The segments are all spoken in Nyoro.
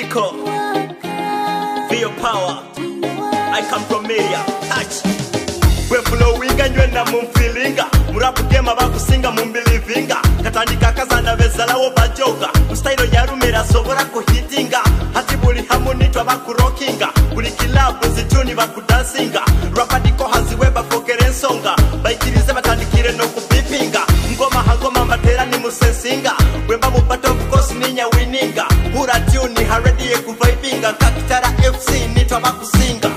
Diko, Feel power. I come from media. Touch. We flowinga nywena mumfilinga murapu game abakusinga mumbilivinga katandika kazana bezalawo bajoga mustailo yarumira sobora kuhitinga hati buli hamu nitwa bakurokinga buli kilabu zituni bakudansinga rapadiko haziwe bafokere ensonga baikirize batandikire no kupipinga ngoma hangoma matera ni musensinga wemba mupato of ninya wininga hura tune haredi kuvibinga kakitara FC nitwa bakusinga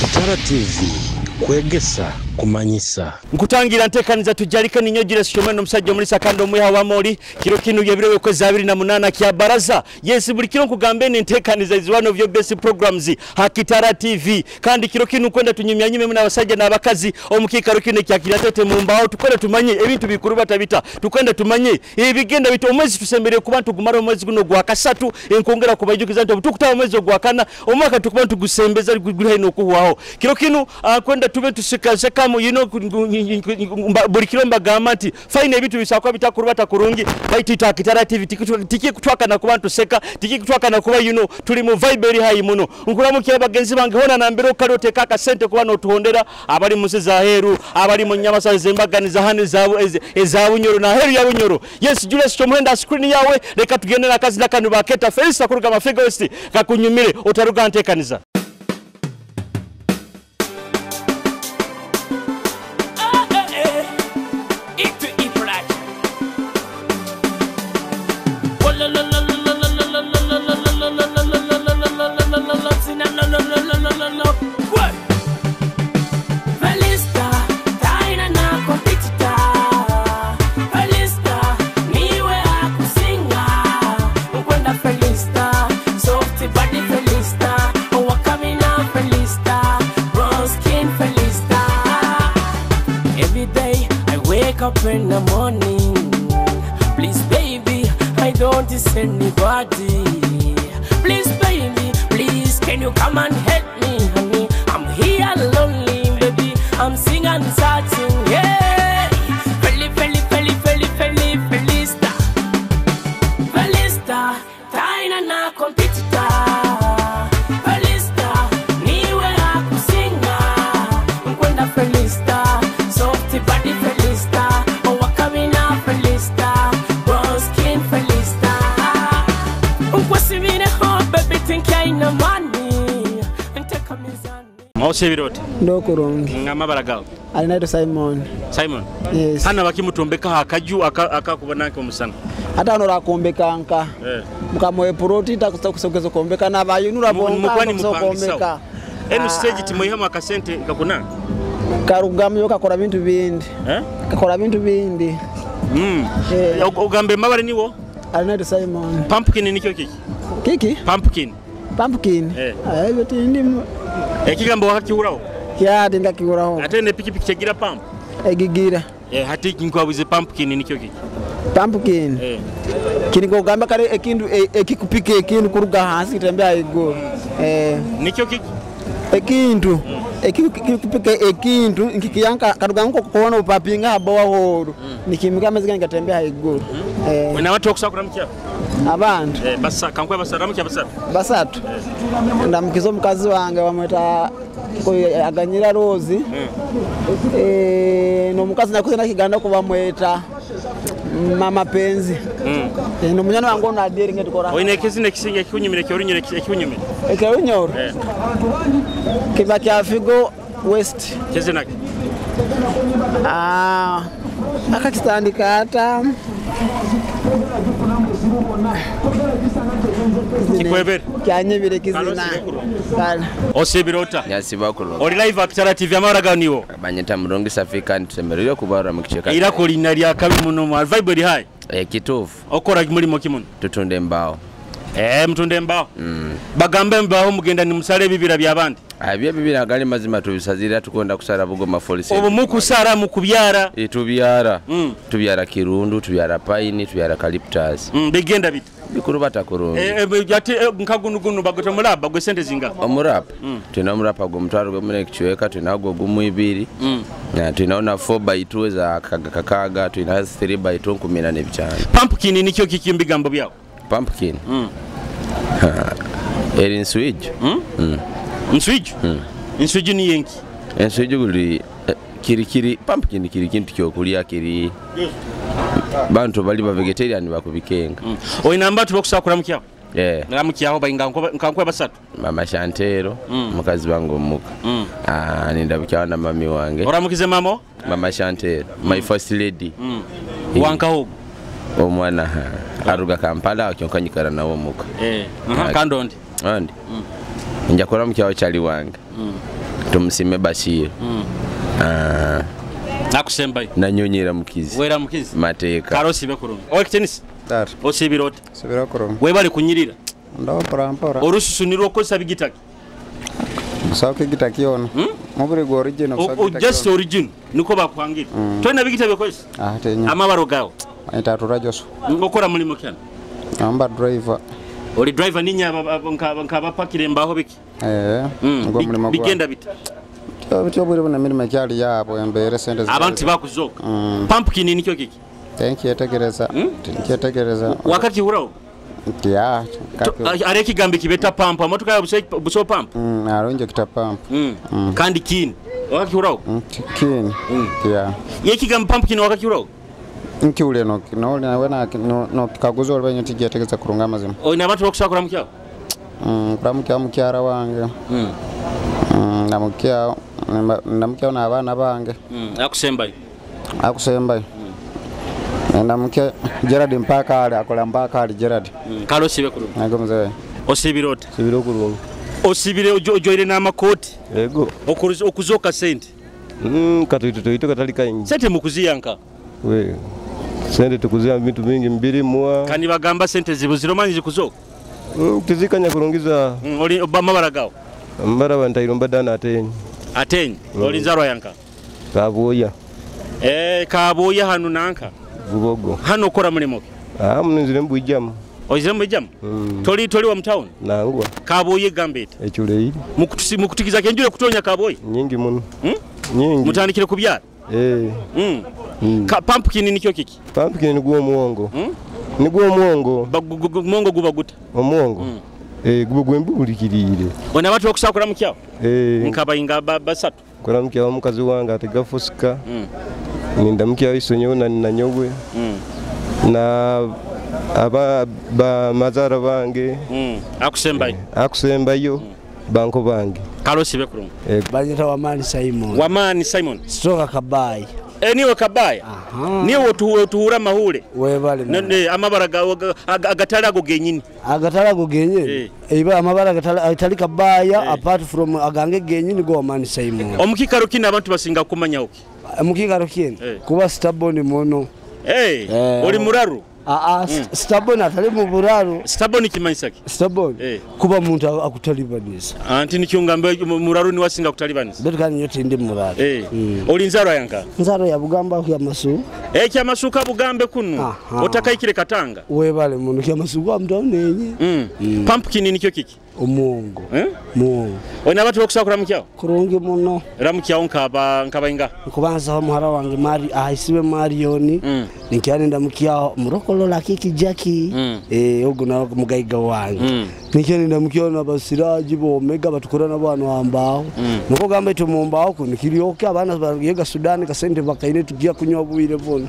Kitara TV kwegesa kumanyisa nkutangira ntekaniza tujalika ninyojire shomeno omusajja omulisa kandi omwiha wa moli kiro kinu yebiro kwezi 28 kya baraza. Yes, buli kiro nkugambene ntekaniza is one of your best programs Hakitara TV kandi kiro kinu kwenda tunyumyanyime muna abasajja n'abakazi omukikaro kino kya kiratete mu mbaawo tukole tumanye ebintu bikuru batabita tukwenda tumanye ebigenda bito omwezi tusembereye kuba tugumara omwezi guno gwa kasatu enkongera kubajukiza nti tukutawa omwezi gwa kana omwaka tukuba tugusembeza guli haino okuhwaho kiro kinu kwenda tube tusikazeka you know buli kiro mbagamba nti fine ebintu bisakwa bitakurubata kurungi baitu Kitara TV tiki kutwaka na kubantu seka tiki kutwaka na kuba you know tuli mu vibe eri hayi muno nkuramukira bagenzi bange hona nambere okalote kaka sente kuba notuhondera abali musi za heru abali mu nyamasa zembaganiza hane zabo eza Bunyoro na heru ya Bunyoro. Yes, Julius Chomuhenda screen yawe reka tugende na kazi nakanu baketa Felisa kuruga mafega west kakunyumire otaruga ntekaniza. Up in the morning, please baby, I don't see anybody. Please baby, please can you come and help me, honey? I'm here lonely, baby, I'm singing searching, yeah. Feli, feli, feli, feli, feli, felista, felista, taina na competitor. Felista, niwe akusinga, nkwenda felista, soft body felista. Mausebirote ndokurungi ngama baragawo alinaitwa Simon. Simon. Yes. Hana bakimutombeka akaju akakubonanke omusana ata ono rakombeka nka mukamwe proti takusogeza kombeka nabayunura bonka kusokombeka enu stage timoihama akasente kakuna karugamyo kakora bintu bindi kakora bintu bindi ogambe mabare niwo alinaitwa Simon. Pumpkin nikyo kiki kiki pumpkin pumpkin ebyo tindi ekigambo wakakihuraho ya tinda kihuraho ate ne pikipiki chegira pump egigira hati nkwabuze pumpkin nikyo kiki pumpkin kiniko gamba kare ekindu ekikupika ekindu kuruga hansi kitembea iguru nikyo kiki ekindu ekikupika ekindu nkikiyanka karuga nko kuona upapinga habowa horo nikimika amazika ngatembea iguru wena watu okusakura mukya abantu basa kankwe basara mukya basatu basatu ndamukizo mukazi wange bamweta aganyira Rose no mukazi nakuze nakiganda ko bamweta mama penzi no munyana wangu na adieri ngetukora oine ekizina ekisinga ekiunyumire kyorunyire ekiunyumire ekiunyoro kiba kya Figo West kizina akakitandika hata Kikwebere kyanyebire kizina osebirota nyasibakulu oli live Akitara TV amara niwo banyeta murungi safika ntusemerere kubarura mukicheka ira kolina lya kabi muno mu vibe eri high kitufu okora mulimo kimuno tutunde mbao. Mutunda embaaho. Bagambe embaaho mugenda nimusala ebibira by'abandi. Ebyo ebibira gali mazima tubisazirira, tukonda kusara Bugoma Forest. Obu mukusara mukubyara. Tubyara. Tubyara kirundu, tubyara pine, tubyara calyptus. Bigenda bita. Bikuru batakurungi. Nkagunugunu bagota mulaba gwe sente zinga. Omurapa. Tulina omurapa gwe mutwaro gwe mune kichweka, tulina gwe gumu ibiri. Na tulina na 4x2 za kakaga, tulina 3x2 15. Pumpkin nikyo kiki mbigambo byao? Pumpkin. Eri nswiju. Nswiju? Nswiju ni yenki? Nswiju guli kiri pumpkin kiri kintu kyokulya kiri. Bantu bali ba vegetarian bakubikenga. Oyina mbatu bakusakura mukyaho? Namukyaho bayinga nkankwe basatu. Mama Shantero, mukazi wangu omuka. Ninda bukyaho na mami wange. Oramukize mamo? Mama Shantero, my first lady. Wankaho. Omwana aruga Kampala akyonkanyikara nawo omuka. Kando ndi. Andi. Njakora mukyaho chali wange. Tumusime Bashir. Nakusembayo. Nanyonyera mukizi. Wera mukizi. Mateeka. Karosi bekurungi. Owe tennis. Tatu. Osibirota. Sibira kurungi. Webale kunyirira. Ndo mpora mpora. Orususu nirwo kosa bigitaki. Busaka gitaki ono. Mubiri gwa original busaka gitaki. Just origin niko bakwangira. Twena bigita bekosi. Tenya. Amabaro gawo. Ita Josu. Ngokora mulimo kyana. Amba driver. Oli driver ninya nkabapakire mbaho biki. Ngo mulimo gwa. Bigenda bita. Bityo buri buna mirimo kyali yabo embere sente. Abantu bakuzoka. Pumpkin nikyo kiki? Thank you tegereza. Tegereza. Wakati hurao? Ya. Areki gambi kibeta pump amotoka ya buso pump. Arunje kita pump. Kandi kini. Wakati hurao? Kini. Ya. Yeki gambi pumpkin wakati hurao? Nkiule no no wena no kaguzo olwenye tigetegeza kurunga mazima. Oyina abantu bakusakura mukyaho? Kuramukya mukyara wange. Namukya na abaana bange. Akusembayo. Akusembayo. Namukya Gerard mpaka ali akola mpaka ali Gerard. Kalo sibe kurungi. Nago mzee. Osibirota. Sibiro kurungi. Osibire ojoire n'amakoti. Yego. Okuzoka sente. Katuito katali kaingi. Sente mukuziyanka. We. Sente tukuzia bintu mingi mbiri mwa. Kani bagamba sente zibuziro manyi zikuzoka. Tizikanya kurungiza. Oli mabara gawo. Mbara bantairomba dana atenyi. Atenyi. Oli nzarwa yanka. Kaboya. Kaboya hanu nanka. Bubogo. Hano okora mulimo ki? Munzire mbuijamu. Oizire mbuijamu? Toli wa mtown? Nangwa. Kaboye gambete. Echuleiri. Mukutikiza kenjule kutonya kaboye? Nyingi muno. Nyingi. Mutandikire kubyara? Pumpkin nikyo kiki? Pumpkin niguo muwongo. Niguo muwongo. Muwongo guba guta. Omuwongo. Guba gwembulikirire. Ona abantu bakusakura mukyaho? Nkabayinga basatu. Kora mukyaho mukazi wange ategafusika. Ninda mukyaho isonyeho na nanyogwe. Na aba ba mazara bange. Akusembayo. Akusembayo banko bange. Karosi bekurungu. Banyita Wamani Simon. Wamani Simon. Sitoka Kabayi. Niwe Kabaya. Niwe otuhura mahule. Webale. Amabara agatali ago genyini. Agatali ago genyini. Iba amabara agatali Kabaya apart from agange genyini go Wamani Simon. Omukikaro kino abantu basinga kumanya oki? Omukikaro kino kuba stubborn muno. Oli muraru? Stubborn atali mu buraru. Stubborn kimanyisa ki? Stubborn kuba muntu akutalibanisa. Anti nikyungambe muraru ni wasinga kutalibanisa. Betu kandi yote ndi muraru. Oli nzaro yanka? Nzaro ya Bugamba ya Masu. Kya Masuka Bugambe kunu. Otakaikire Katanga. Webale muno kya Masuka mtaonenye. Pumpkin nikyo kiki? Omuwongo. Muwongo. Oyina abantu bakusakura mukyaho? Kurungi muno. Ramukyaho nkaba inga. Nkubanza muhara wange Mari ahisibe Marioni. Nikyane ndamukyaho murokolola kiki Jackie. Ogo na mugaiga wange. Nikyane ndamukyaho n'abasiraji bo omega batukora n'abantu ambaho. Nuko gamba ito mumbaho kuno kiryoke abana bagiyega Sudan kasente bakaine tugiya kunywa bwire bona.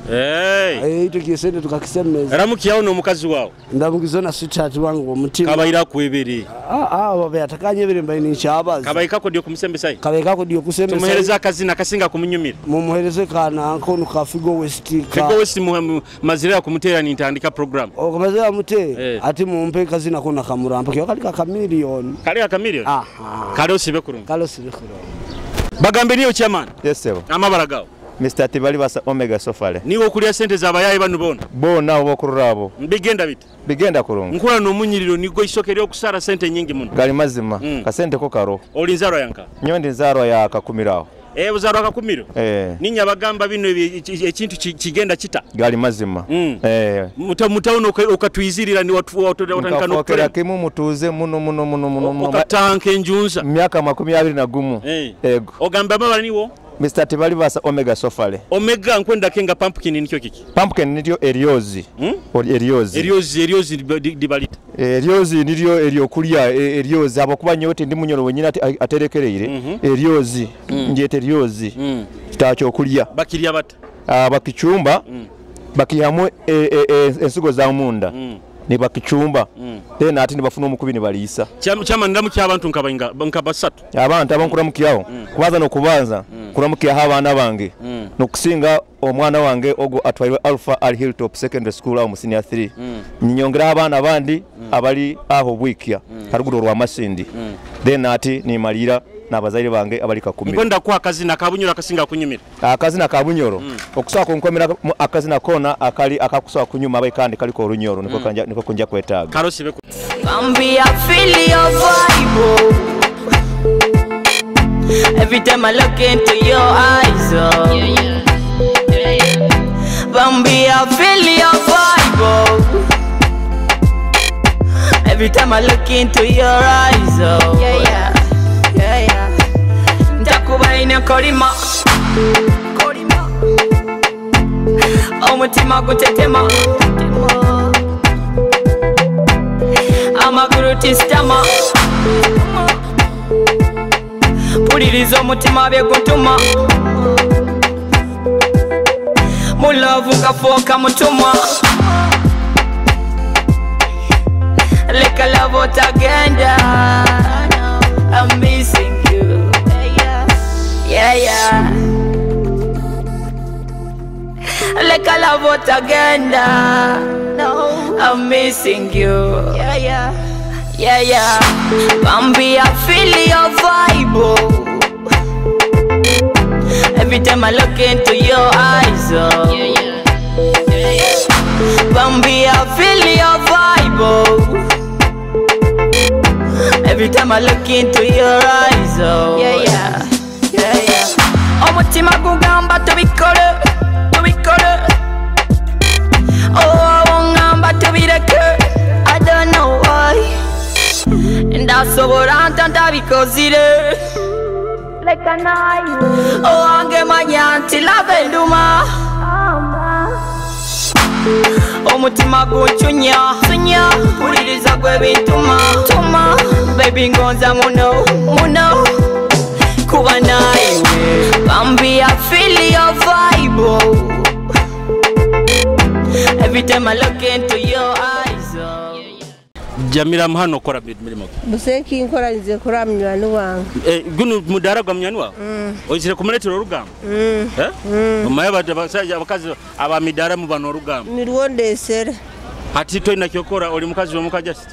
Ito kisente tukakisemeza. Ramukyaho no mukazi wawe. Ndamukizona sweetheart wangu omutima. Kabaira kwebere. Babe atakanye bire mbaye ninchabaza. Kabaika ko dio kumusembesayi. Kabaika ko dio kusembesayi. Tumuhereza akazina kasinga kumunyumira. Mumuhereze kana ankono ka Figo West ka. Figo West mazira kumutera nitandika program. Okomazira mute ati mumpe kazina kona kamurampa kyo kalika kamillion. Kalika kamillion? Kale osibe kurungi. Kale osibe kurungi. Bagambe niyo chairman. Yes sir. Amabara gawo. Mr. Tibali basa Omega Sofale. Niwe okulya sente z'abayaye bano bona. Bona abo bokurora abo. Bigenda bita. Bigenda kurunga. Nkula n'omunyiriro nigwo isoke ly'okusara sente nyingi muno. Gali mazima. Kasente ko karo. Oli nzarwa yanka. Nyowe ndi nzarwa ya Kakumiro. Buzarwa Kakumiro. Ninya bagamba bino ekintu kigenda kita. Gali mazima. Mutawuno okatwizirira ni watu watandika no kimu mutuze muno muno muno muno. Okatanka enjunza. Myaka 21. Ego. Ogamba baba niwo. Mr. Tibali basa Omega Sofale. Omega nkwenda kenga pumpkin nikyo kiki? Pumpkin nilyo eryozi. Eryozi. Eryozi dibalita. Eryozi nilyo eryokulya eryozi abakuba nyote ndi munyoro wenyina aterekereire. Eryozi njete eryozi. Kitacyo kulya. Bakirya bata. Bakichumba. Bakihamwe ensigo za munda. Ni bakichumba. Tena ati nibafuna omukubi nibaliisa. Chama ndamukia abantu nkabainga nkabasatu. Abantu abankuramukiyaho. Kubanza no kubanza kuramukiyaho abaana bange. Nokusinga omwana wange ogo atwairwe Alpha Al Hilltop Secondary School aho mu senior 3. Ninyongera abaana abandi abali aho bwikia haruguru rwa Masindi. Then ati nimalira n'abazaire bange abali Kakumiro. Nkwenda kwa akazina kabunyoro akasinga kunyumira. Akazina kabunyoro. Okusobola kunkomera akazina kona akali akakusobola kunyuma abai kandi kaliko orunyoro niko kanja niko kunja kwetaaga. Karosi beko. Bambi I feel your vibe. Every time I look into your eyes, oh. Bambi I feel your vibe. Every time I look into your eyes, oh. Yeah, yeah. Yeah, yeah. Ntakubaine kolima kolima omutima gutetema amagulu tisitama mpuliriza omutima byeguntuma mulovu nkafuuka mutumwa leka love otagenda. I'm missing you. Yeah, yeah. Leka love otagenda. No, I'm missing you. Yeah, yeah. Yeah, yeah. Bambi, I feel your vibe. Oh. Every time I look into your eyes, oh. Yeah, yeah. Yeah, yeah. Bambi, I feel your vibe. Oh. Every time I look into your eyes, oh. Yeah, yeah. Yeah, yeah. Omutima gugamba tubikole, tubikole. Oh, ngamba tubireke. I don't know why. Ndasobora ntantabikozire. Like a night. Oh, ange manya nti love enduma. Omutima gunchunya, sunya. Mpuliriza gwe bintuma, tuma. Baby ngonza muno, muno. Kuba naiwe. Bambi, I feel your vibe, oh. Every time I look into your eyes, oh. Jamila muhano kora mirimo. Buseki nkora nze kora munywani wange. Guno mudara gwa munywani wawe? Oyizire kumuletera orugamba? Omaye abasajja abakazi abamidara mu bano orugamba. Nirwo ndesere. Ati toyina kyokora oli mukazi w'omuka just?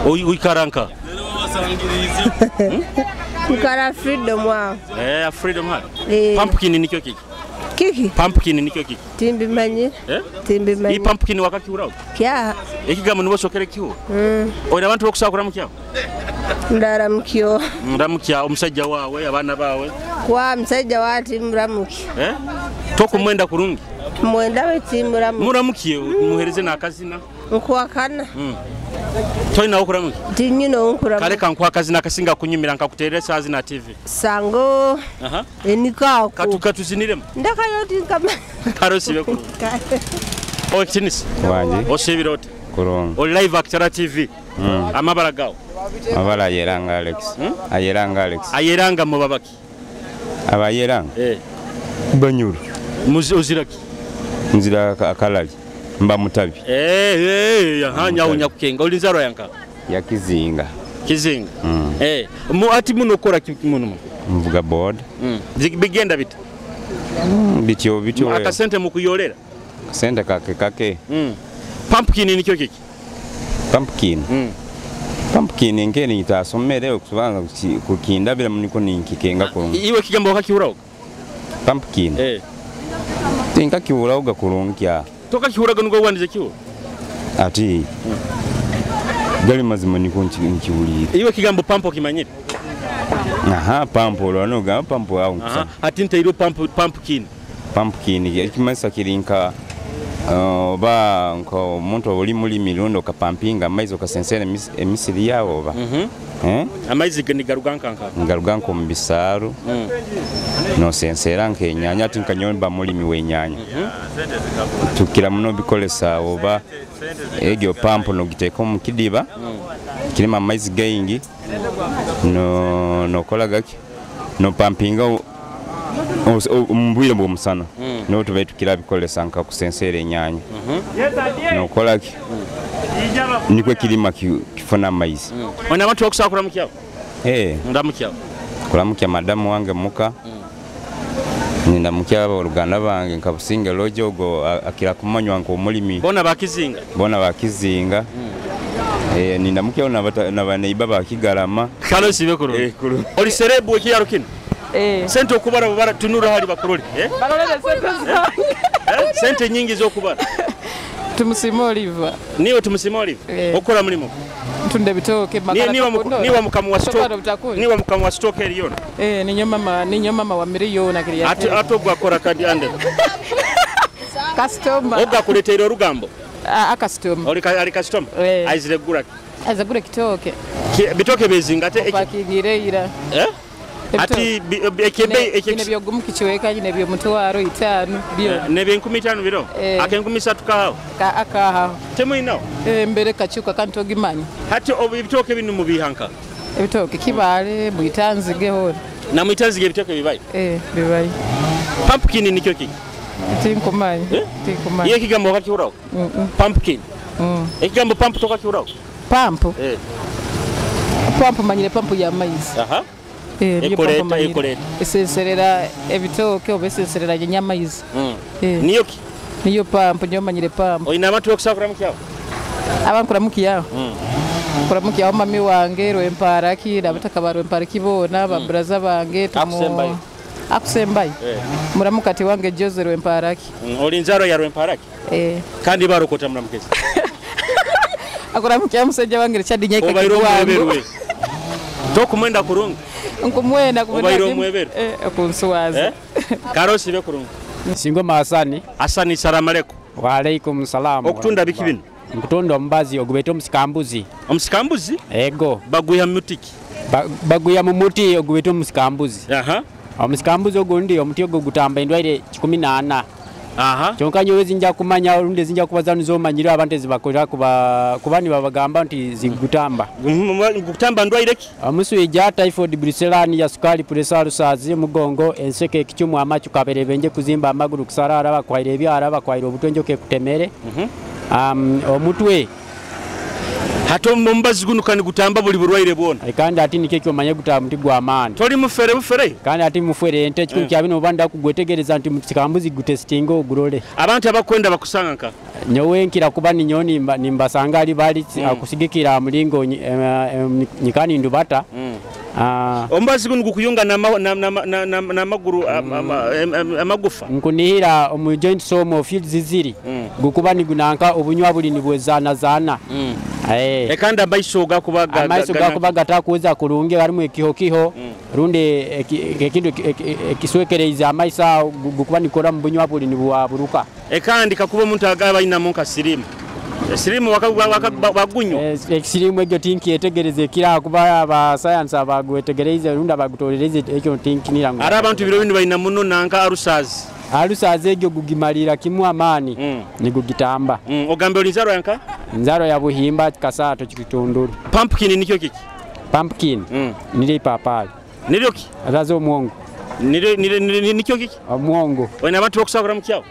Oikaranka. Nkara freedom wawe. Freedom hali. Pumpkin nikyo kiki? Kiki? Pumpkin nikyo kiki? Timbimanyire. Timbimanyire. Iyi pumpkin wakakiuraho? Kya. Ekigambo nibo sokere kiwo. Oyina abantu bokusakura mukyawo? Ndaramukyo. Ndaramukya omusajja wawe abaana bawe. Kwa musajja wati muramuki. Tokumwenda kurungi. Mwenda we timuramuki. Muramukiye muhereze nakazina. Nkwakana. Toyina okuramuki? Tinyino nkuramuki. Kale kankuwa akazina akasinga kunyumira nkakuterera saazi na TV. Sango. Enikako. Katuziniremu. Ndakayo tinkama. Karosi bekuru. Okitinisi. Wangi. Osibira oti. Kurungi. Oli live Akitara TV. Amabala gawo. Amabala ayeranga Alex. Ayeranga Alex. Ayeranga mu babaki. Abayeranga? Banyuru. Oziraki? Nzira akalali. Mba mutabi. Nyawu kukenga oli nzarwa yanka. Ya Kizinga. Kizinga. Mu ati muno kora muno. Mvuga board. Bigenda bita. Bityo bityo. Akasente mukuyolera. Akasente kake kake. Pumpkin nikyo kiki? Pumpkin. Pumpkin ngeni itasomere okubanza kukindabira muniko ninkikenga kurungi. Iwe kigambo wakakiuraho? Pumpkin. Eh. Tinkakiwuraho gakurungi. Tokakihuraga nubwo wandize kiwo. Ati gali mazima niko nkiwulire. Iwe kigambo pampo kimanyire? Aha, pampo olwanoga pampo awo Aha, ati nteiro pumpkin. Pumpkin ekimanyisa kiri nka oba nka omuntu oli mulimi lundi okapampinga amaizi okasensera emisiri yawe oba Amaizi nigaruga nkanka. Ngaruga nko mu bisaaru nosensera nk'enyanya ati nkanyomba mulimi w'enyanya tukira muno bikolesa oba egyo pampo nogiteeka omu kidiba kirimu amaizi gaingi nokola gaki nopampinga mu bwire bw'omusana niho tubaire tukira bikolesa nka kusensera enyanya nokolaki nikwo ekirima kifuna amaizi. Ona abantu bakusaba kuramukyawo? Ndamukyawo. Kuramukya madamu wange muka nindamukya aboluganda bange nka Businge Lojo ogo akira kumanywa nk'omulimi. Bona bakizinga. Bona bakizinga. Nindamukya nabaneiba bakigarama. Kalo sibe kurungi. Oli serebu ekiyaro kino? Sente okubara bubara tunura hali bakuroli. Barolere sente zange. Sente nyingi z'okubara. Tumusime Oliver. Niwe tumusime Oliver? Okora mulimo? Ntunda ebitooke makala. Niwe mukamu wa stock. Niwe mukamu wa stock eriyona. Ninyo mama wa miliyoni akiri. Ate ogwakora kandi ande. Customer. Ogwa kuleteera orugambo. A customer. Oli ali customer. Aizire gura. Aizire gura kitooke. Bitooke bezinga ate pakingireira. Ati ekebe ekebe byogumu kichweka nyine byo mutwaro 5 byo. Nebe 15 biro. Ake 13 kaho. Ka akaha. Temuino. Mbere kachuka kanto gimanyi. Hati ebitooke binu mubihanka. Ebitooke kibale muitanzige horo. Na muitanzige ebitooke bibayi? Bibayi. Pumpkin nikyo kiki? Tinkumanyi. Tinkumanyi. Ye kigambo wakakihuraho? Pumpkin. Ekigambo pump tokakihuraho? Pump? Pump manyire pump ya maizi. Aha. Ekoleta. Esenserera ebitooke oba esenserera nyamaizi. Niyo ki? Niyo pump, niyo manyire pump. Oyina abantu bakusaba kuramukyawo? Abantu kuramukyawo. Kuramukyawo mami wange Rwemparaki nabataka ba Rwemparaki bona ba braza bange Akusembayo. Akusembayo. Muramukati wange Jose Rwemparaki. Oli nzaro ya Rwemparaki? Kandi barokota muramukezi. Akuramukya musajja wange Richard Nyaika. Obaire omweberwe. Tokumwenda kurungi. Nkumwenda kumwenda. Obaire omweberwe. Kunsuwaza. Karosi be kurungi. Singoma Hasani. Hasani salamu alaikum. Wa alaikum salam. Okutunda biki bino? Nkutunda omubazi ogubeta omusikambuzi. Omusikambuzi? Ego. Baguya mutiki. Baguya mu muti ogubeta omusikambuzi. Aha. Omusikambuzi ogundi omuti ogwo gutamba endwaire 14. Aha. Kyonka nyowe zinja kumanya olundi zinja kubaza nizomanyire abantu ezibakolera kuba nibabagamba nti zigutamba. Gutamba ndwaire ki? Omuswija, typhoid, brucellani, ya sukali, pressure, rusazi, mugongo, enseke, ekicumu, amachu, kaberebenje, kuzimba amaguru, kusarara, bakwaire ebyara, bakwaire obutwe njoka ekutemere. Omutwe. Hato omumbazi guno kandi gutamba buli bulwaire bwona. Kandi ati nikyo kyomanye gutamba muti gwa maani. Toli mufere bufere? Kandi ati mufere ente ekikulu kya bino obanda kugwetegereza nti musikambuzi gutestinga ogurole. Abantu abakwenda bakusanga nka? Nyowe nkira kuba ninyo nimbasanga ali bali akusigikira mulingo nyikani ndubata. Ombazi guno gukuyunga n'amaguru amagufa. Nkunihira omu joint somo field ziziri. Gukuba nigunanka obunywa buli nibwezana zana. Ekanda amaiso gakuba amaiso gakuba gatakuweza kurungi harimu ekihokiho rundi ekintu ekiswekereiza amaiso gukuba nikora mu bunywa buli nibwaburuka. Ekandi kakuba omuntu agaba ina monka sirimu. Sirimu bagunywa. Ekisirimu ekyo tinkyetegereze ekira kuba aba science abagwetegereze rundi abagutorereze ekyo tinkinira ngo. Ara abantu biro bino balina muno nanka arusazi. Arusazi egyo gugimalira kimu amaani nigugitamba. Ogambe oli nzaro yanka? Nzaro ya Buhimba Kasato Kitunduru. Pumpkin nikyo kiki? Pumpkin nire ipapali. Niryo ki? Razo omwongo. Nire nikyo kiki? Omwongo. Oyina abantu bakusaba kuramukyawo?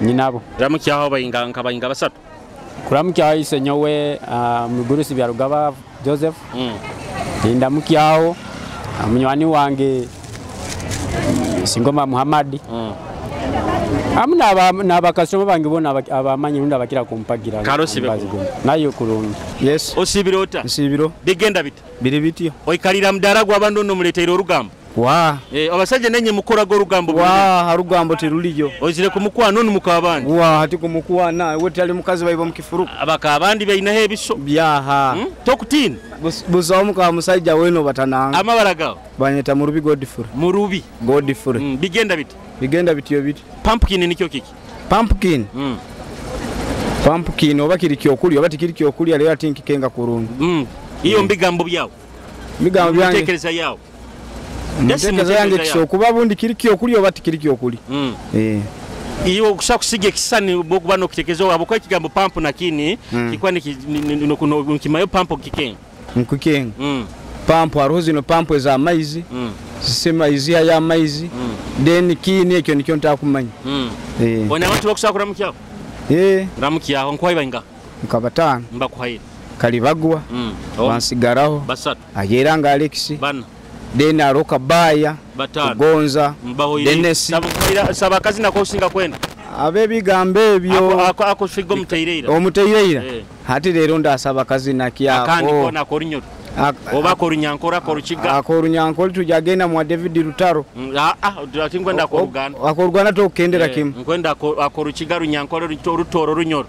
Nyinabo. Ramukyawo bayinga nka bayinga basatu. Kuramukyawo ise nyowe Mugurusi Byarugaba Joseph. Ndamukyawo munywani wange Singoma Muhammad. Amuna n'abakasoma bange bona abamanyi rundi abakira kumpagira. Karosi nayo kurungi. Yes. Osibiro ota? Nsibiro. Bigenda bita? Biri bityo. Oikalira mudara gwa bantu no muleteera orugambo. Wa. Abasajja nenye mukoraga orugambo. Wa, harugambo teruliyo. Ozire kumukwana onu mukabandi. Wa, hati kumukwana we tali mukazi baibo mukifuruka. Abakabandi bainaho ebiso. Byaha. Tokutina. Busawo muka musajja weno batananga. Amabara gawo. Banyeta Murubi Godfrey. Murubi Godfrey. Bigenda biti. Bigenda bitiyo biti. Pumpkin nikyo kiki? Pumpkin. Pumpkin oba kiri kyokulya oba tikiri kyokulya leero ati nkikenga kurungi. Iyo mbigambo byawo. Bigambo byange. Mutekereza yawo. Mutekereza yange kisokuba bundi kiri kyokulya oba tikiri kyokulya. Iyo kusa kusiga ekisani bokuba nokutekereza abo kwa ekigambo pampu nakini kikwa nikimayo pampu kikenga. Nkukenga. Pampu hariho zino pampu eza maizi. Sisema iziha ya maizi. Then kini ekyo nikyo ntakumanya. Bona abantu bakusakura mukyawo. Ramukyaho nkwaiba inga. Nkabatano. Mbakuhaire. Kalibagwa. Bansigaraho. Basatu. Ayera nga Alex. Bana. Then aroka baya. Batano. Kugonza. Dennis. Sabakazi nako singa kwenda. Abe bigambo ebyo. Ako figo muteireira. Omuteireira. Hati rero ndasaba kazi nakyako. Akandi kona korinyo. Oba korunyankora korukiga. Akorunyankora tujagenda mwa David Rutaro. Ati nkwenda akoruganda. Akoruganda tokendera kimu. Nkwenda akorukiga runyankora rutoro runyoro.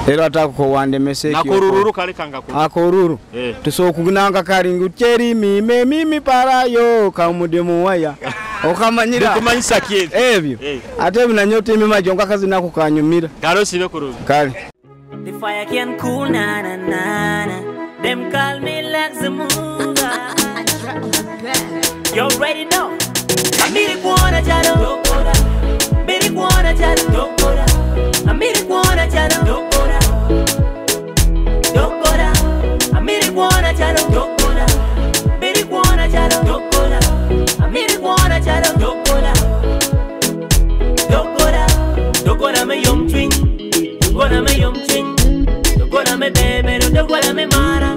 Rero atako wandemese kyo. Nakorururu kale kanga ko. Akoruru. Tusokunanga karingu cheri mime mimi parayo kamudemu waya. Okamanyira. Bikumanyisa ki ebyo? Ate binanyote emimajo ngakazi nako kanyumira. Kale sibe kururu. Kale. The fire can cool na na na na. Them call me like the mover. You already know. Amiri kuona chalo. Dokora. Biri kuona chalo. Dokora. Amiri kuona chalo. Dokora. Dokora. Amiri kuona chalo. Dokora. Biri kuona chalo. Dokora. Amiri kuona chalo. Dokora. Dokora. Dokora me yom twin. Dokora me yom twin. Dokora me bebe. Dokora me mara.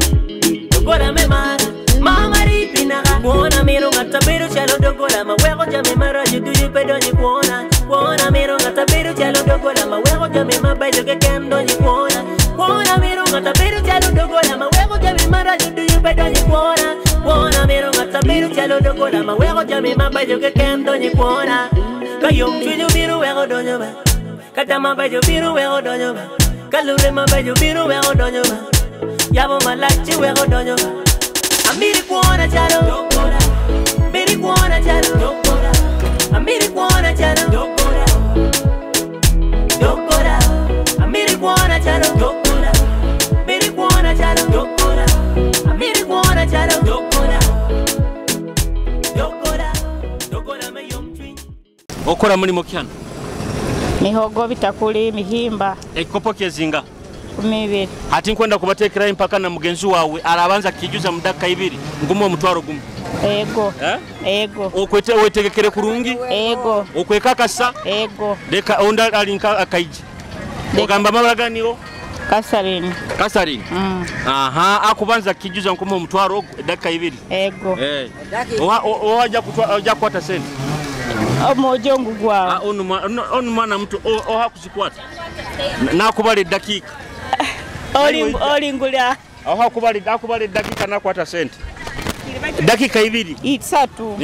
Dokora me mara. Mama ripina. Kuona miro ngata beru chalo dokora ma wego jame mara jidu jipedo ni kuona. Kuona miro ngata beru chalo dokora ma wego jame mabajo ke kendo ni kuona. Kuona miro ngata beru chalo dokora ma wego jame mara jidu jipedo ni kuona. Kuona miro ngata beru chalo dokora ma wego jame mabajo ke kendo ni kuona. Kayom chwinyo biru wego donyo ba. Kata mabajo biru wego donyo ba. Kalure mabajo biru wego donyo ba. Yabo malachi wego donyo ba. Amiri kuona chalo dokora. Biri kuona chalo dokora. Amiri kuona chalo dokora. Dokora. Amiri kuona chalo dokora. Biri kuona chalo dokora. Amiri kuona chalo dokora. Dokora. Dokora me yom twin. Okora mulimo kyano. Mihogo bitakuli mihimba. Ekopo kezinga. Kumibiri. Ati nkwenda kubatekera impaka na mugenzi wawe arabanza kijuza mudaka ibiri ngumo omutwaro gumu. Ego. Ego. Okwete wetegekere kurungi? Ego. Okwekakasa? Ego. Leka onda alinka akaiji. Ogamba mabaraganiro? Kasarini. Kasarini. Aha, akubanza kijuza ngumo omutwaro ogu edaka ibiri. Ego. Owa oja kwata sente. Omojo ngugwa. Onu mwana mtu oha kuzikwata. Nakubali dakika. Olingula. Aho akubali dakika nakwata sente. Dakika ibiri. Isatu.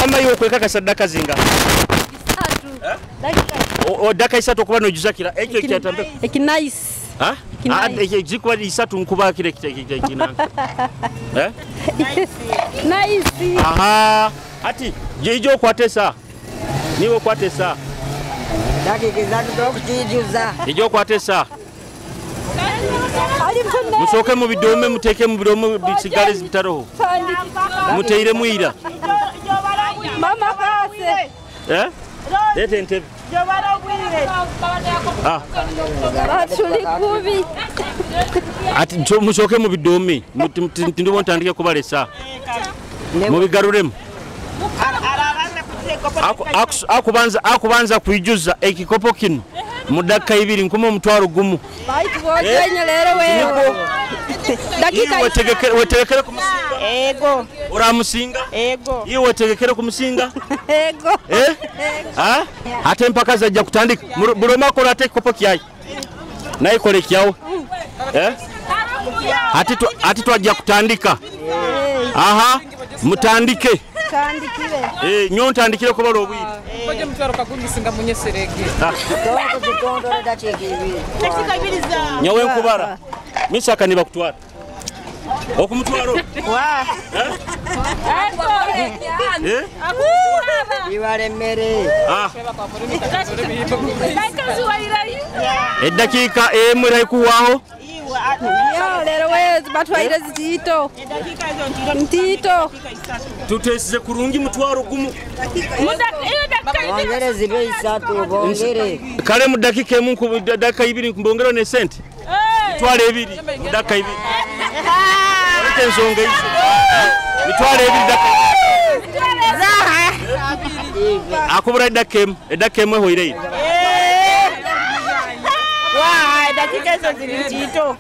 Wamayo okwekaka sadaka zinga. Isatu. Dakika. O dakika isatu okuba nojuzakira ekyo kyatambe. Eki nice. Ha? Ekyo isatu nkuba kire kinanka. Eh? Nice. Aha. Ati ijo okwatesa. Niwe okwatesa. Dakika isatu tokukijuza. Ijo okwatesa. Musoke mu bidome muteke mu bidome bisigale bitaroho. Muteire muira. Mama kase. Eh? Lete entebe. Ah. Batuli kubi. Ati musoke mu bidome ntindo ntandike kubalesa. Mubigaruremu. Akubanza kuijuza ekikopo kino. Mudaka ibiri nkuma omutwaro gumu. Baitu bojenye lero wewe. Dakika wetegekere kumusinga. Ego. Uramusinga? Ego. Iwe wetegekere kumusinga? Ego. Eh? Ha? Ate mpaka zajja kutandika. Buloma kola ate ekikopo kyayi. Naye kole kyawo. Eh? Ati twajja kutandika. Aha. Mutandike. Tandikire. Nyo ntandikire kubala obwire. Koje mutwaro kagumisinga munyeserege. Dakika ibiri za. Nyowe nkubara. Misaka niba kutwara. Okumutwaro. Wa. Eh? Ibaremere. Ah. Edakika emu eraikuwaho. Yo lero we batwaire zitito. Ntito. Tutesize kurungi mutwaro gumu. Bongere zibe isatu bongere. Kale mu dakika emu dakika ibiri mbongero ne sente. Mitwaro ebiri mu dakika ibiri. Olete ensonga izo. Mitwaro ebiri dakika. Akubura edakika emu, edakika emu ehoireire. Wa, dakika hizo ziri ntito.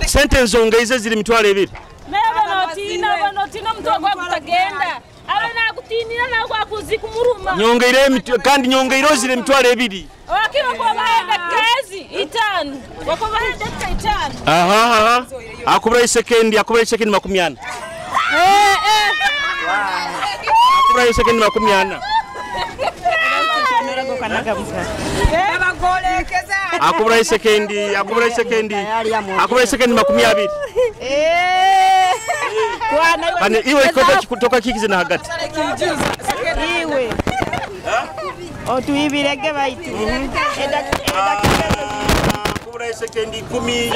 Sente ensonga izo ziri mitwaro ebiri. Naye banotina omuntu ogwo gutagenda. Abe nakutinira nawe akuzi kumuruma. Nyongeire kandi nyongeire ozire emitwaro ebiri. Wakiwa kwa dakika hizi itano. Wakubaha dakika itano. Aha aha. Akubura isekendi, akubura isekendi 40. Akubura isekendi 40. Akubura isekendi, akubura isekendi. Akubura isekendi 20. Kane iwe ikopa kutoka kikize na hagati. Iwe. Otuibirege baitu. Akubura isekendi 10.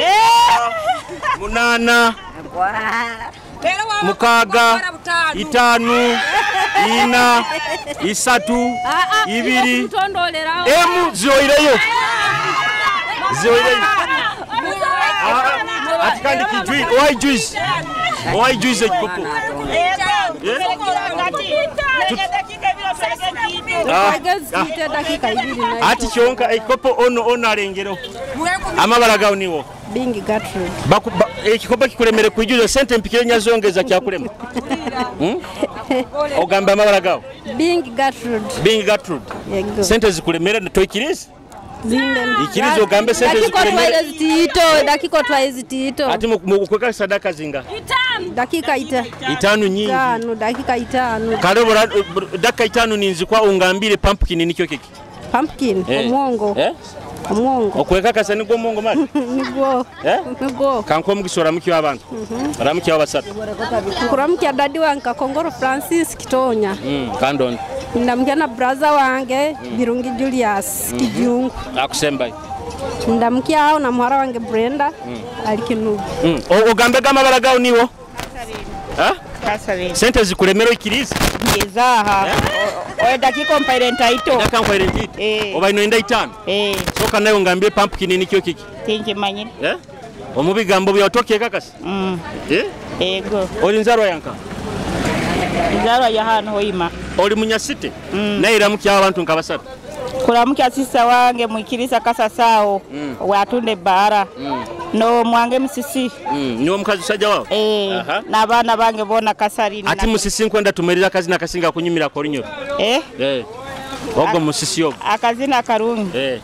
8. 6, 5, 4, 3, 2, emu zioireyo. Zioireyo. Ati kandi kijui, owai juice. Owai juice ekikopo. Ati kyonka ekikopo ono ono alengero. Amabara gawo niwo. Bingi Gertrude. Ekikopo kikulemere kuijuza sente mpikire nyazongeza kyakulema. Ogamba amabara gawo. Bingi Gertrude. Bingi Gertrude. Sente zikulemere toikiriza? Ikirizo ogambe sente zikulemere. Dakika twaire zitito. Ati mukweka sadaka zinga. Dakika ita. Itano nyingi. Itano, dakika itano. Kale dakika itano ninzi kwa ungambire pumpkin nikyo kiki. Pumpkin, omwongo. Omwongo. Okweka kasa nigwo omwongo mali? Nigwo. Nigwo. Kanko omugisha oramukye abantu. Oramukye abasatu. Nkuramukya dadi wange Kakongoro Francis Kitonya. Kandon. Ndamukya na brother wange Birungi Julius Kijungu. Akusembayo. Ndamukya aho na muhara wange Brenda alikinubi. Ogambe gamabara gawo niwo? Ha? Sente zikulemera ikiriza? Ngezaha. Oye dakika mpaire ntaito. Dakika mpaire ntaito. Oba ino enda itano. Soka nayo ngambie pumpkin nikyo kiki. Tinki manyire. Omubigambo bya otoke kakasi. Ego. Oli nzarwa yanka? Nzarwa ya hano hoima. Oli munyasite? Naye ramukya abantu nkabasatu. Kuramukya sisa wange mwikiriza kasa sao. Watunde bara. No mwange musisi. Niwo mukazi usajja wawe? N'abaana bange bona Kasarini. Ati musisi nkwenda tumerera akazina akasinga kunyumira korinyoro. Ogo musisi ogo. Akazina karungi.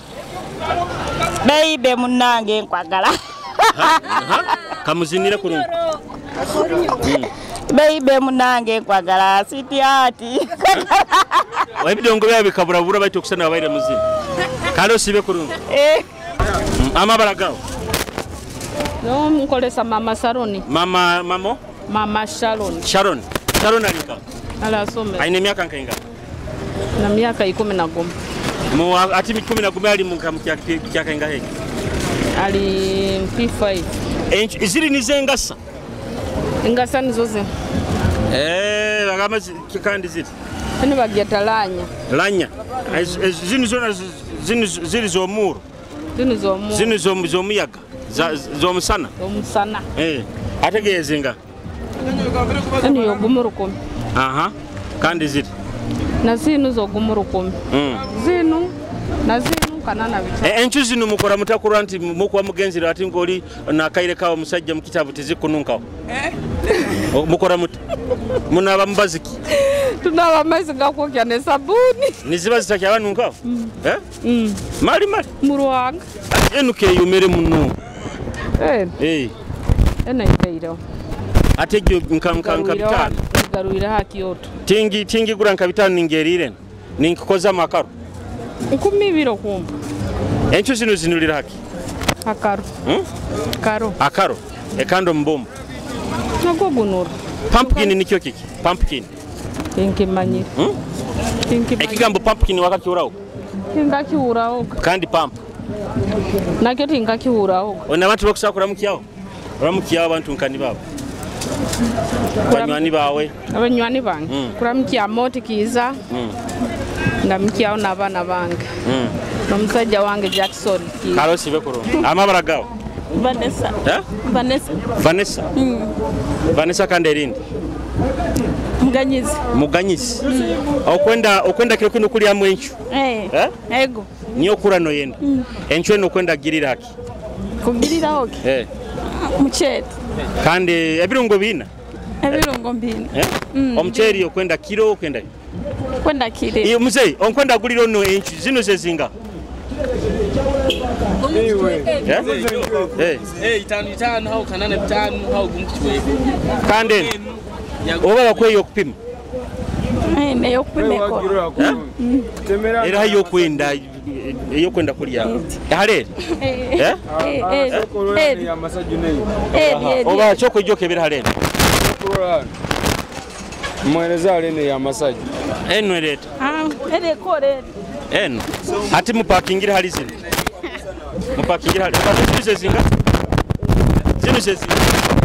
Beibe munange nkwagala. Kamuzinire kurungi. Beibe munange nkwagala siti ati. Ebidongo byabe bikaburabura baitu okusana abaire muzini. Kale osibe kurungi. Amabara gawo. No nkolesa mama Saroni. Mama mamo? Mama Sharon. Sharon. Sharon alika. Alasome. Aine miaka nkainga? Na miaka 11. Mu ati 11 ali mu kyaka heki. Ali P5. Ziri nize ngasa. Ngasa nizo ze. Bagamba kandi ziri. Eno bagyeta lanya. Lanya. Zino zona ziri z'omuro. Zino z'omuro. Zino z'omuyaga. Z'omusana. Z'omusana. Ategeeze nga. Eno y'ogumurukumi. Aha. Kandi ziri. Na zino z'ogumurukumi. Zino na zino kanana bitano. Enchu zino mukora mutakura nti mukuwa mugenzira ati ngoli nakaire kawo musajja mu kitabu tizikununkawo. Mukora muti. Munaba mubaziki. Tunaba amaizi gakwokya ne sabuni. Niziba zitakya banunkawo? Mali mali. Muruhanga. Enu keyumere muno. Eno iteiro. Ate gyo nka bitano. Ngigarwire ha Kyoto. Tingi tingigura nka bitano ningerire ninkukoza makaro. 20,000 okumpa. Enchu zino zinulira haki? Akaro. Karo. Akaro. Ekando mbumbu. Nagwo gunura. Pumpkin nikyo kiki? Pumpkin. Tinkimanyire. Tinkimanyire. Ekigambo pumpkin wakakiuraho? Tinkakiuraho. Kandi pump. Nakyo tinkakiuraho. Ona abantu bakusaba kuramukyaho? Oramukyaho abantu nkani babo. Banywani bawe. Abanywani bange. Kuramukya moti kiza. Ndamukyaho n'abaana bange. N'omusajja wange Jackson Kiiza. Karosi bekuru. Amabara gawo. Vanessa. Eh? Vanessa. Vanessa. Vanessa kandi erindi. Muganyizi. Muganyizi. Okwenda kiro kino kulya mwenchu. Eh. Eh? Ego. Niyo kura no yenda. Enchu eno okwenda girira haki. Kugirira hoki. Eh. Muchere. Kandi ebirungo bina. Ebirungo mbina. Eh? Omuchere okwenda kiro okwenda. Kwenda kire. Iyo mzee, onkwenda gulira no enchu zino zezinga. Eh. Eh, 5 hau kanane 5 hau gumukichweka. Kandi oba bakweyo okupima. Eh, neyo kupima eko. Era hayo kwenda eyo kwenda kulya. Halere. Eh? Eh. Oba choko ijoke bira halere. Mwereza alene ya masaji. Eno ereta. Ah, ere kore. Eno. Ati mupakingira hali zino. Mupakingira hali. Zino zinga. Zino zinga.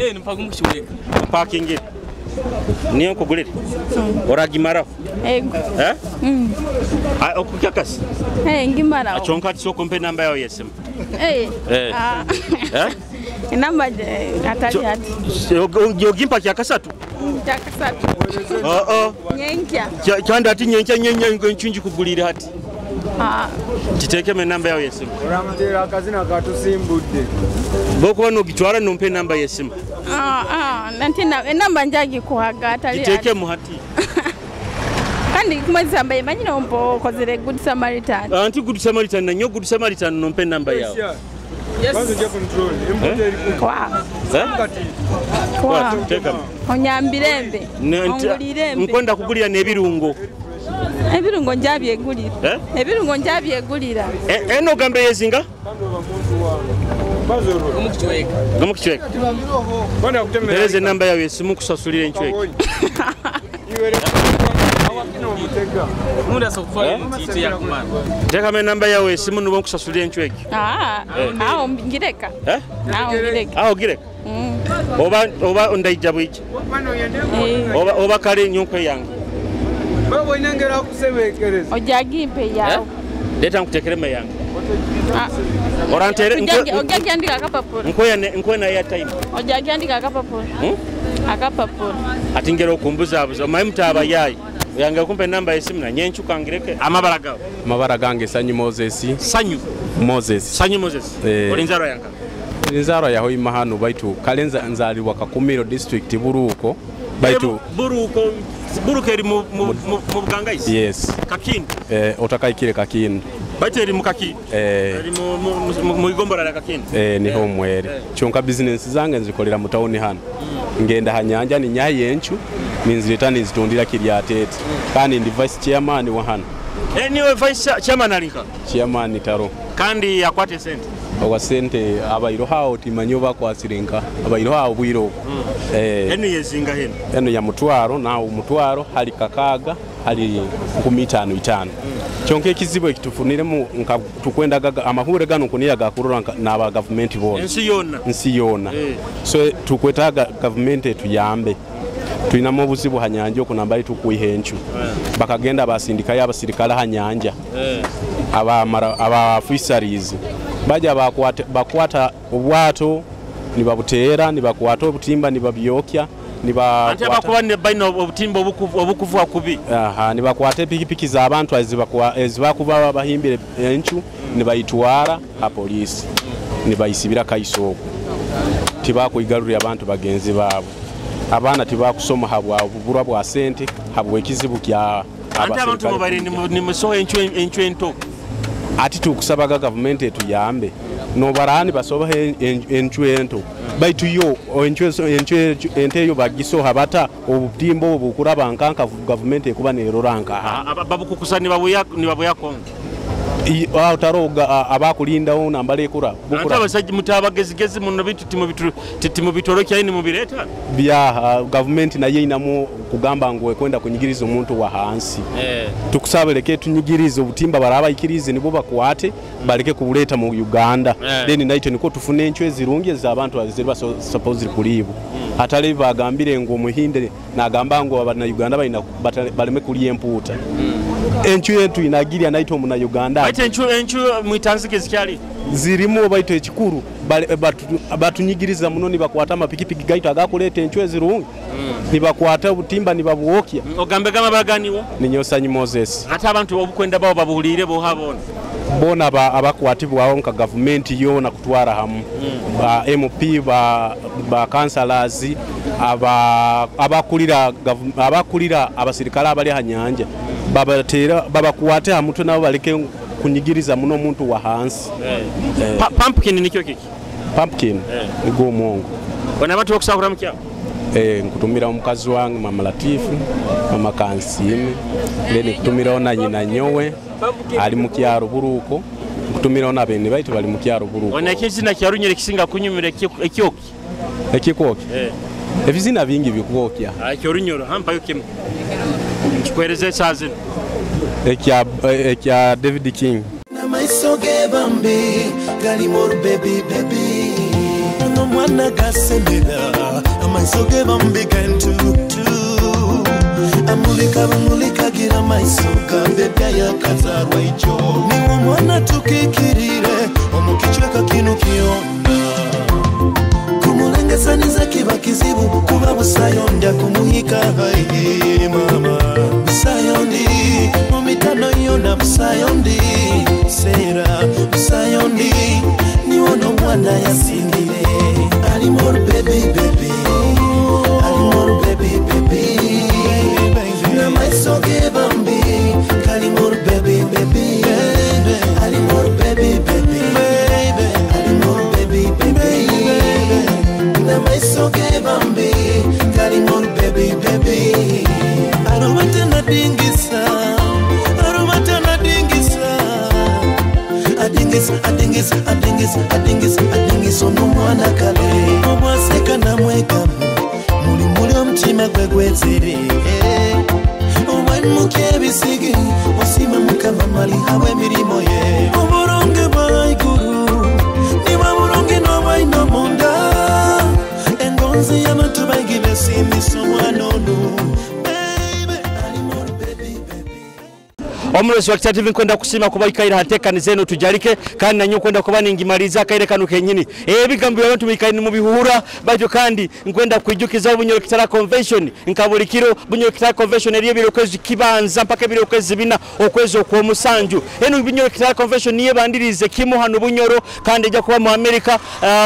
Eh, mpakumkichweka. Mupakingira. Niyo nkugulire. Oragimaraho. Ego. Eh? Ah, okukyakasi. Eh, ngimaraho. Achonka ati soko mpe namba yawe yesimu. Eh. Eh. Ah. Eh? Enamba atali hati. Ogimpa kyakasatu. Kyakasatu. Oh oh. Nyenkya. Kyandi ati nyenkya nyenkya nchunji kugulira hati. Ah. Kitekeme namba yawe yesimu. Oramutera akazina katusimbudde. Bokuba nogitwara nompe namba yesimu. Ah ah, nanti enamba njagikuhaga atali. Kitekemu hati. Kandi kumazisa mbaye manyina ompo kozere Good Samaritan. Anti Good Samaritan na nyo Good Samaritan nompe namba yawe. Yes. Kwa. Kwa. Onyambirembe. Ongulirembe. Nkwenda kugulira n'ebirungo. Ebirungo njabyegulira. Eh? Ebirungo njabyegulira. Eno gambe yezinga? Gumukichweka. Mpereze namba yawe esimu kusasulira enchweka. Tekame namba yawe esimu nubo nkusasulira enchweka. Ah, awo ngireka. Eh? Awo ngireka. Awo gireka. Oba oba ndaija bwije. Oba oba kale nyonkwe yange. Babo inengera kusebekereza. Ojagimpe yawe. Leta nkutekereme yange. Orantere ojagyandika akapapula. Nkwe na airtime. Ojagyandika akapapula. Akapapula. Ati ngera okumbuzabuza omanyi mutaba yayi. Yange kumpe namba yesimu na nyenchuka ngireke amabara gawe. Amabara gange Sanyu Moses. Sanyu Moses. Sanyu Moses. Oli nzarwa yanka. Nzarwa yaho imahano baitu kale nzalirwa Kakumiro district Buruko. Baitu Buruko Buruko eri mu Bugangaizi. Yes. Kakindi. Eh, otakaikire Kakindi. Baitu eri mu Kakindi. Eh. Eri mu igombora la Kakindi. Eh, niho mwere. Kyonka business zange nzikolera mu town hano. Ngenda hanyanja ni nyayi enchu ninzireta nizitundira kiryatete. Kandi ndi vice chairman wa hano. Eh, niwe vice chairman alinka. Chairman taro. Kandi akwate sente. Owa sente abairo hao timanyo bakwasirenka abairo hao bwiro. Eh, eno yezinga heno. Eno ya mutwaro na umutwaro hali kakaga hali 55. Kyonka ekizibu ekitufuniremu nka tukwenda amahure gano kuniya gakurura n'aba government bona. Ensi yonna. Ensi yonna. So tukwetaga government etuyambe. Tulinamu obuzibu hanyanja okunambali tukuiha enchu. Bakagenda basindikayo abasirikale hanyanja. Aba fisheries baja bakwata obwato nibabuteera nibakwata obutimba nibabyokya Ate abakuba ne balina obutimba obukuvuwa kubi. Aha, nibakwata epikipiki z'abantu ezibakuba bahimbire enchu nibayitwara ha poliisi nibayisibira kaiso okwo. Tibakuigarurira abantu bagenzi baabo. Abaana tibakusoma habwa bubura bwa sente habwa ekizibu kya Ate abantu mubaire ni musoho enchu ento. Ati tukusabaga gavumenti etuyambe. Nobaraha nibasobaho encu ento baitu yo ente eyo bagisoha bata obutimba obu bukuraba nkanka gavumenti ekuba nerora nkaha. Babukukusa nibabuya Kongo. Taroga abakulindawo nambala ekura. Ate abasajja mutabagezigezi muno bitu timubitolokya ni mubireta. Bya gavumenti naye inamu kugamba ngu ekwenda kunyigiriza omuntu wa hansi. Tukusaba leke tunyigirize obutimba baraba ikirize nibo bakwate baleke kubuleta mu Uganda. Then naite niko tufune enchwe zirungi ez'abantu aziriba supposed kulibu. Atali bagambire ngu omuhinde nagamba ngu abana Uganda balina baleme kulya empuuta. Enchu yetu inagiria naito muna Uganda. Baite enchu mwitanzike zikyali zirimu baito ekikuru batunyigiriza muno nibakwata amapikipiki gaitu agakuleta enchu ezirungi. Nibakwata obutimba nibabuokya. Ogambe gama baganiwo Ninyosanyi Moses. Ate abantu obukwenda bawo babuhulire bo habona. Bona abakwatibwawo nka gavumenti yona kutwara hamu. Ba MP ba councillors abakulira abasirikale abali hanyanja babatera babakwate hamutwe nabo baleke kunyigiriza muno omuntu wa hansi. Pumpkin nikyo kiki? Pumpkin nigo omwongo. Bana abantu okusakura mukya? Nkutumira omukazi wange Mama Latifu, Mama Kansime, then nkutumira ona nyina nyowe ali mu kyaro buruko, nkutumira ona bene baitu bali mu kyaro buruko. Ona ekizina kya runyere kisinga kunyumira ekyoki. Ekikwoki? Ebizina bingi bikwokya. Ekyo runyoro hampayo kimu. Nkikwereze sazino. Ekya David King. Na maiso ge bambi gali more baby baby. No mwana gasemera amaiso ge bambi gentu tu. Amulika bamulika gira maiso gambe byayakazarwa icho. Ni mwana tukikirire omukichweka kinu kiona. Kumulengesaniza kiba kizibu kuba busayonda kumuhika hai mama. Busayondi mumitano yona busayondi sera busayondi niwono mwana yasingire. Ali more baby baby, Ali more baby baby. Na maiso ge bambi kali more baby baby, Ali more baby baby, Ali more baby baby. Na maiso ge bambi kali more baby baby. Arumata na dingisa, arumata na dingisa. Adingisa, adingisa, adingisa, adingisa, adingisa ono mwana kale. Omwaseka namwekamu, muli muli omutima gwe gwezere. Omwemuka ebisige, osima Mukama mali habwe emirimo ye. Oburonge bwa iguru, nibwa buronge n'obwaino munda. Engonzi y'abantu baigi besimisa omwana ono. Omulozi wa Kitara TV nkwenda kusima kuba ikaira hatekanize eno tujalike kandi nanyo kwenda kuba ningimaliza kaire kanu kenyini. Ebigambo by'abantu mikaini mu bihura bajo kandi nkwenda kwijukiza Bunyoro Kitara Convention nkabulikiro Bunyoro Kitara Convention eriyo biro kwezi kibanza mpaka biro kwezi bina okwezi okwomusanju. Eno Bunyoro Kitara Convention niye bandirize kimu hano Bunyoro kandi ejja kuba mu America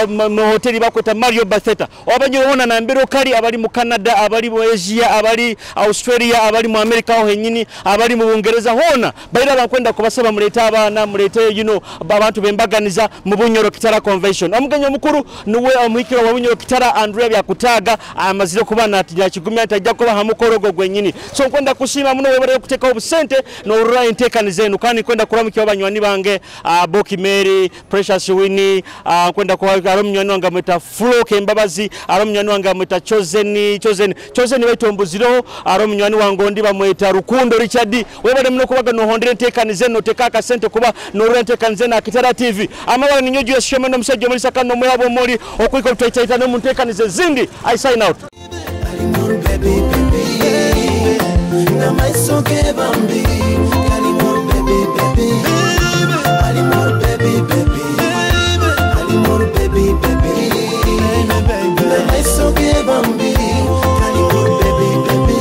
mu hoteli bakweta Mario Batheta. Abanyoro bona na mbero kali abali mu Canada, abali mu Asia, abali Australia, abali mu America aho henyini, abali mu Bungereza hona baira bakwenda kubasaba mulete abaana mulete abantu bembaganiza mu Bunyoro Kitara Convention. Omugenyi omukuru nuwe omuhikiro wa Bunyoro Kitara Andrea Byakutaga amazire kuba nakigumya ntajja kuba hamukorogo gwenyini. So nkwenda kushima muno webale okuteekawo obusente n'orura enteekaniza eno kandi nkwenda kuramukya abanywani bange Boki Mary, Precious Winnie, nkwenda kuba ari omunywani wange amweta Flo Kembabazi, ari omunywani wange amweta Chosen baitu ombuzireho, ari omunywani wange ondi bamweta Rukundo Richard. Webale muno kubaga nohondera enteekaniza eno oteka akasente kuba n'orura enteekaniza eno Kitara TV. Amabala ninyo Julius Shema n'omusajja omulisa kano omuyabo omuli okwika obutaitaita n'omu nteekaniza ezindi. I sign out. Baby, baby, na maiso ge bambi kali more baby baby, Ali more baby baby, Ali more baby baby, na maiso ge bambi kali more baby baby.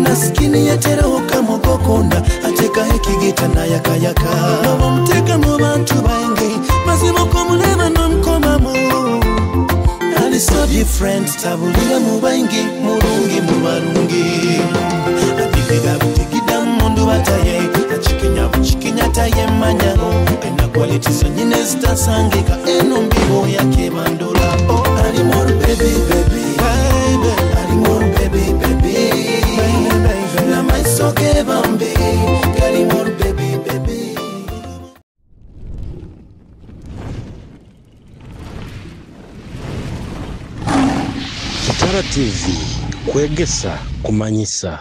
Nasikini yateraho kamugokunda atekaho ekigita nayakayaka obumuteka mu bantu bange mazima okomuleba nomukomamu. Ali so different tabulira mu bangi mulungi mu balungi atigida butigida mundu bataye achikinya buchikinya taye manyago ena quality zonyine zitasangika eno mbibo yake bandula. Oh, ali more baby baby baby ali more baby baby na maisoke bambi kali more baby baby. Kitara TV kwegesa kumanyisa.